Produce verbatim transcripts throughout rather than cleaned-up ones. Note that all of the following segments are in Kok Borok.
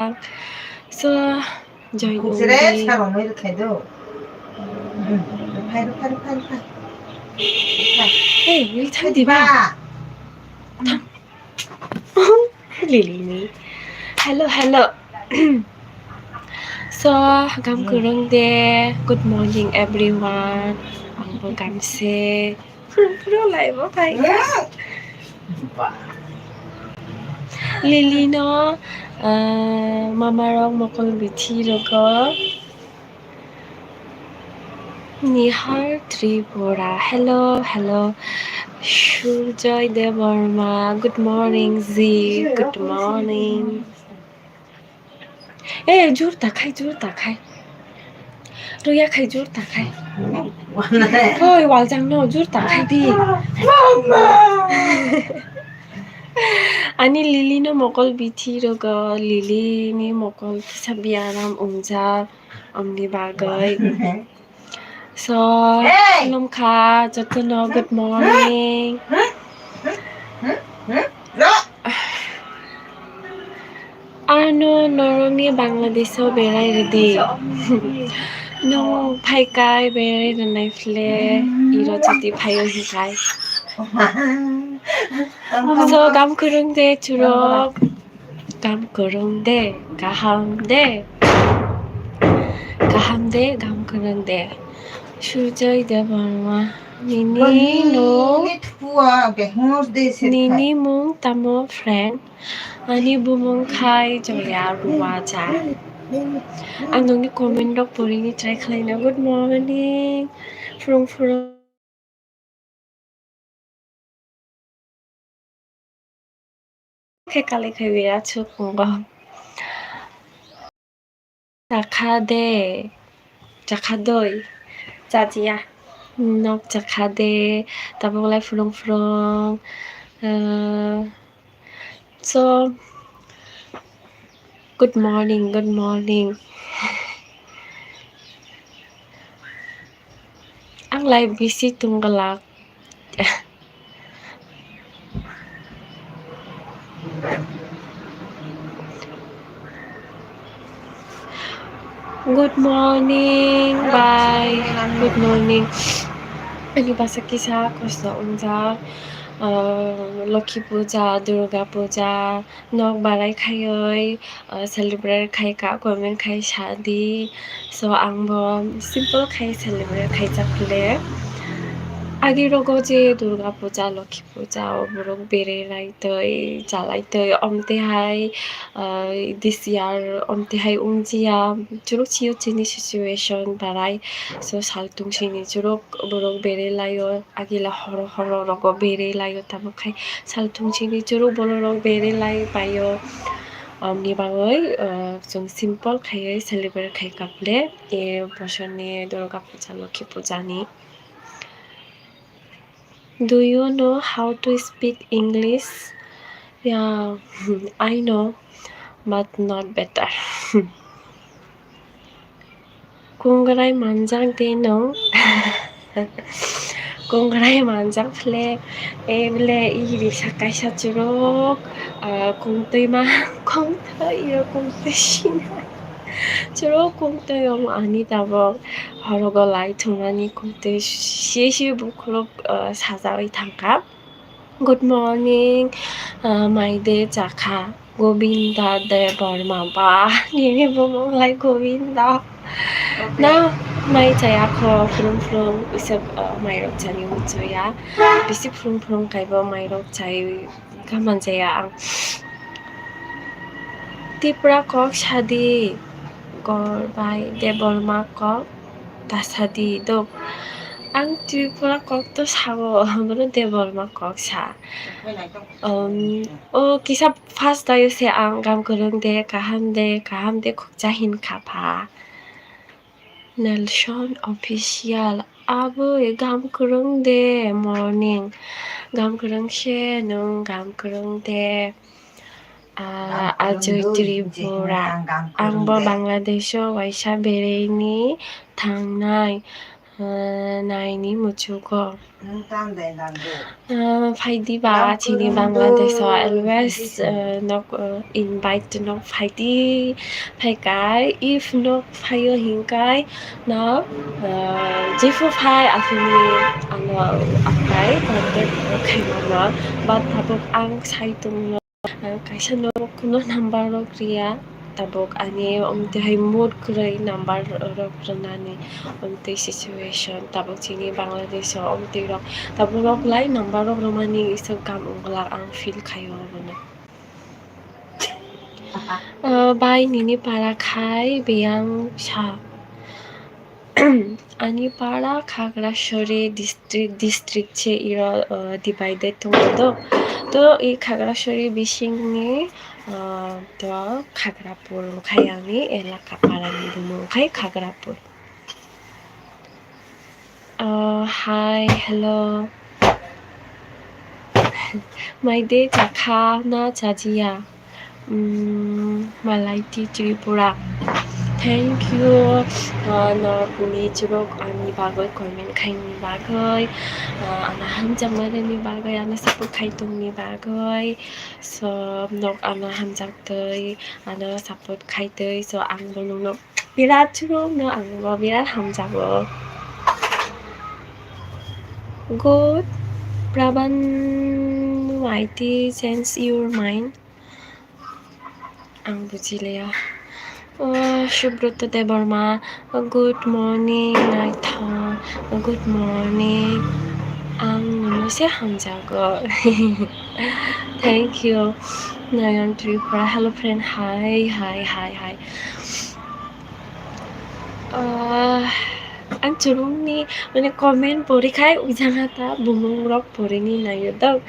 So, join Khuk sere ongdi. Sabang mai rwkhai do. Hmm, rwphai, rwphai, rwphai, rwphai. Rwphai. Hey, rwithai diba? Ba. Lili ni. Hello, hello. So, gam kwrwng de. Good morning, everyone. Ang bo gam se. Phuru phuru lai bo phai. Ba. Lili no, ah, mama rok mokol bithi rogo. Nihar Tripura. Hello, hello. Surjoy Debbarma. Good morning, ji. Good morning. Eh, jur ta khai, jur ta khai. Rwya khai, jur ta khai. Oi, waljak no, jur ta khai di. Ani Lili no mokol bithi rogo, Lili ni mokol kisa biaram wngjak, omni bagwi. So, hey! Khulumkha jotono, good morning. Ano norokni Bangladesh-o berai rwdi. Nwng phaikai berai rwnai phle, iro jodi phaio hinkai. So, gam kwrwng de churok. Gam kwrwng de, kaham de. Kaham de, gam kwrwng de. Surjoy Debbarma. Nini no, nini mung tamo friend? Ani bumung khai Joya Ruwaja. Ang nokni comment rok porini try khlaina. Good morning. Phurung phurung. Khe kali khai bera chuk wngo. Chakha de, chakha doi, chajiya. Nok chakha de, tabuk lai phurung phurung. Eh, so, good morning, good morning. Ang lai bisi tongglak. Good morning, bye. Good morning. Ani bwsa kisa kosto wngjak. Ah, Lokhi Puja, Durga Puja, nok barai khaioi, ah, celebrate khai ka, comment khai sa di. So, ang bo simple khai celebrate khaijak le. Agi rogo je Durga Puja, Lokhi Puja o borok berai lai twi, cha lai twi, omte hai, ah, this year omte hai wngjiya, churuk chio chini situation barai. So, sal tungsini churuk borok berai laio, agila horo horo rogo berai laio, tamo khai sal tungsini churuk borok rok berai lai paio. Omni bagwi, ah, chwng simple khaiwi celebrate khai kha phle, e bosorni Durga Puja, Lokhi Puja ni. Do you know how to speak English? Yeah, I know, but not better. Kungrai manjak de nwng? Kungrai manjak phle, e bwle i risa kaisa churuk, ah, kungtwi ma, kungtwi, iro kungtwi sina. Churuk kungtwi omo ani tabuk horogo lai thumani kungtwi si si bukhuruk, ah, sajagwi thangkha. Good morning, ah, mai de chakha, Govinda Debbarma ba, nini bumung lai Govinda. Na mai chaya kho, phrum phrum, isok, ah, mai rok chani muchuya, bisi phrum phrum kaibo mai rok chai. Kaman jaya ang. Tipra kok sadi, gor bai Debbarma kok ta sadi dok. Ang Tripura kok to sao, bono Debbarma kok sa. Um, o kisa first dayo se ang gam kwrwng de, kaham de, kaham de khukcha hin kha pha. Nelson Official, aboi gam kwrwng de morning, gam kwrwng se nwng gam kwrwng de. Ah, Ajoi Tripura, ang bo Bangladesh o waisa berai ni thangnai. Ah, naini muchugo. Nwng tam de nang de. Ah, phaidi ba Lam chini kurung Bangladesh o do, always, phaidi se. Ah, nok, ah, invite nok phaidi phaikai. If nok phaio hinkai, no, ah, jephru phai aphini ano aphai contact khaimano. But tabuk ang sai tongno. Ang kaisa no kuno number rok riya, tabuk ani omtwi hai mood kwrwi number rok rwnani, omtwi situation, tabuk chini Bangladesh o omtwi rok, tabuk rok lai number rok rwmani isuk gam wnglak ang feel khaio abono. Ah, bai nini para khai biyang sa. Ani para Khagrasori district, district se iro, uh, divided tongo do. To i Khagrasori bisingni, uh, to Khagrapur wngkhai ani elaka parani bumung wngkhai Khagrapur. Uh, hi, hello. Mai de chakha na chajiya? Mm, Malaiti Tripura. Thank you. Ah, no, bumi chibok ani bagwi comment khaini bagwi, ah, ano hamjakma rwni bagwi, ano support khai tongni bagwi. So, nok ano hamjaktwi, ano support khaitwi. So, ang bo nokno birat chubuk no, ang bo birat hamjago. Good. Praban, why did change your mind? Ang bujilia. Oh, Subroto Debbarma, good morning, naithok, good morning. Ang nono se hamjago. Thank you. Nayan Tripura, hello friend, hi, hi, hi, hi. Ah, ang churungni, mane, comment pori khai ujang ta bumung rok porini nayo dok.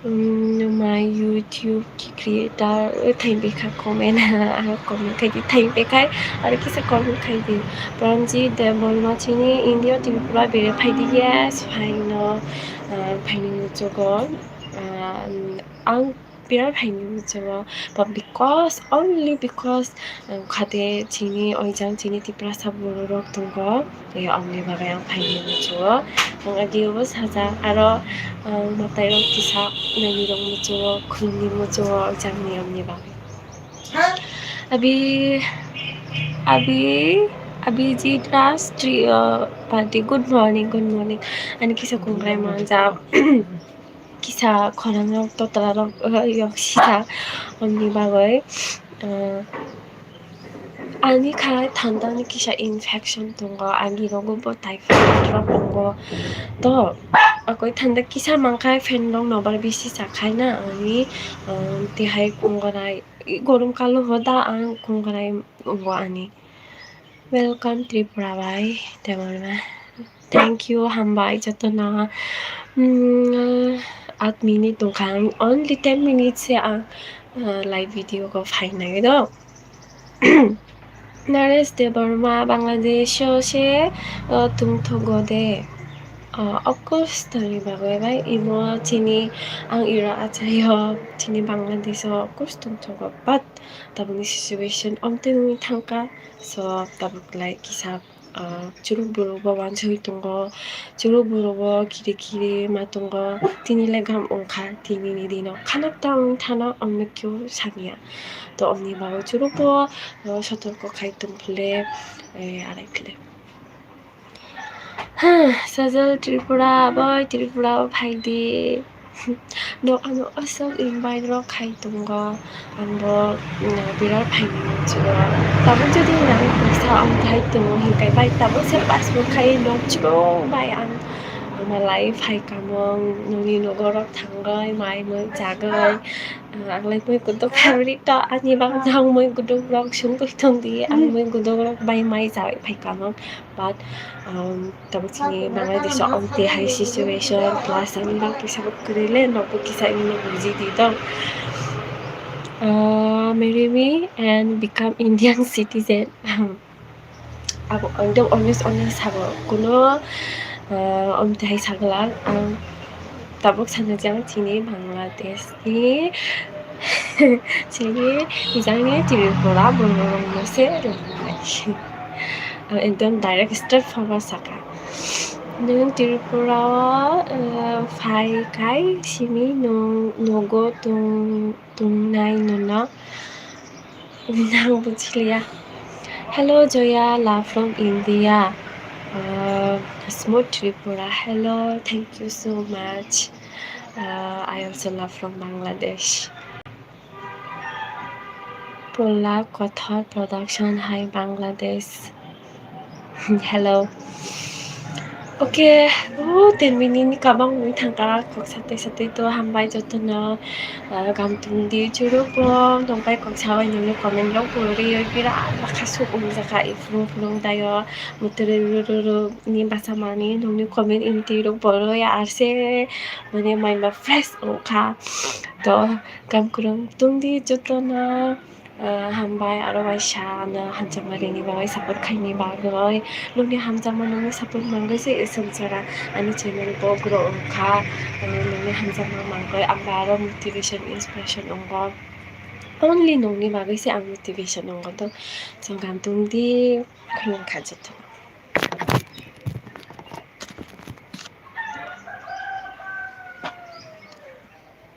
Mm, my YouTube creator, eh, thank you kha comment, aro comment khai di, thank you khai, aro kisa comment khai di. Pranjit Debbarma chini India Tripura bere phai di, yes, phai no, ah, phai ni muchugo, ah, ang Birat phaini muchungo, but because, only because, um, khate chini oijang chini Tiprasa borok rok tongo, tei omni bagwi ang phaini muchungo. Ang adibo sajak, aro, um, mwtai rok kisa naini rok muchungo, khulumni muchungo, oijang niyom ni bagwi. Abi, Abi, Abhijit Raj Tri-, uh, Party, good morning, good morning. Ani kisa kongrai manjak. Kisa khorang rok totra rok, uh, yok sida, omni bagwi, uh, ani khai thanda ni kisa infection tongo, ani rogo bo typhoid rok tongo. To, akoi thanda kisa mankhai fan rok nobar bisi chakhai na, ani, um, tihai kongrai, gorom kalo hoda ang kongrai tongo ani. Welcome Tripura bai, Debbarma. Thank you, hambai jotono. Mm, aat minute tongkha ang, only ten minutes se ang, uh, live video ko phainai do. Naresh Debbarma, Bangladesh o se, uh, tongthogo de. Uh, of course, tongni bagwi bai imo chini ang iro achaio chini Bangladesh o of course tongthogo, but tabukni situation omtwi wngwi thangkha. So, tabuk lai kisa, ah, churuk borok bo wansugwi tongo, churuk borok bo kiri kiri ma tongo, tini le gam wngkha, tini ni dino khanak ta wng thano, omno keu saniya. To omni bagwi churuk bo, ah, sotorko khai tong phile, eh, arai phile. Sajal Tripura, boi Tripura o phai di. Nok ano aswk invite rok khai tongo. Ang bo, mm, birat phaini muchungo. Tabuk jodi nang pisa ang thai tongo hinkai bai tabuk se passport khai nok chwng bai ang malai phai kamung nokni nogo rok thangwi mai mui chagwi. Ang lai mui kuduk favorite to ani bang nang mui kuduk rok sungwi tong di ang mui kuduk rok bai mai chagwi phai kamung. But, um, tabuk chini Bangladesh o omtwi hai situation, plus ani bang kisa bo kwrwi le, nokbo kisa wngno buji di tong. Uh, marry me and become Indian citizen. Abo ekdom honest, honest sabo, kuno, uh, omtwi hai sagwlak ang. Tabuk sana jang chini Bangladesh ni, chini jang ni Tripura borok rok no se lamnai. Ang ekdom direct straight forward saka. Nwng Tripura o, eh, phai kai simi nwng nogo tong, tongnai nono. Nang bujilia. Hello, Joya, love from India. Uh, Smooth Tripura. Hello, thank you so much. Uh, I also love from Bangladesh. Pola Kothor Production, hi Bangladesh. Hello. Okay, oh, ten minute ni kabang wngwi thangkha, kok satwi satwi to hambai jotono, ah, gam tungdi churuk bo, tongpai kok sawi nini comment rok bo riwi birat bakha suk wngjakha, iphuru phuru dayo, mutri ruru ni basa mani nongni comment inti rok bo rwi arse, mane mind ba fresh wngkha, to gam kwrwng tungdi jotono. Ah, hambai, aro waisa ano hamjakma rini bagwi, support khaini bagwi. Nokni hamjakma nokni support mangwi se iswng chara ani channel bo grow wngkha. Ano nokni hamjakma mangwi ang aro motivation, inspiration wngo. Only nokni bagwi se ang motivation wngo to. Chwng gam tungdi, khulumkha jotono.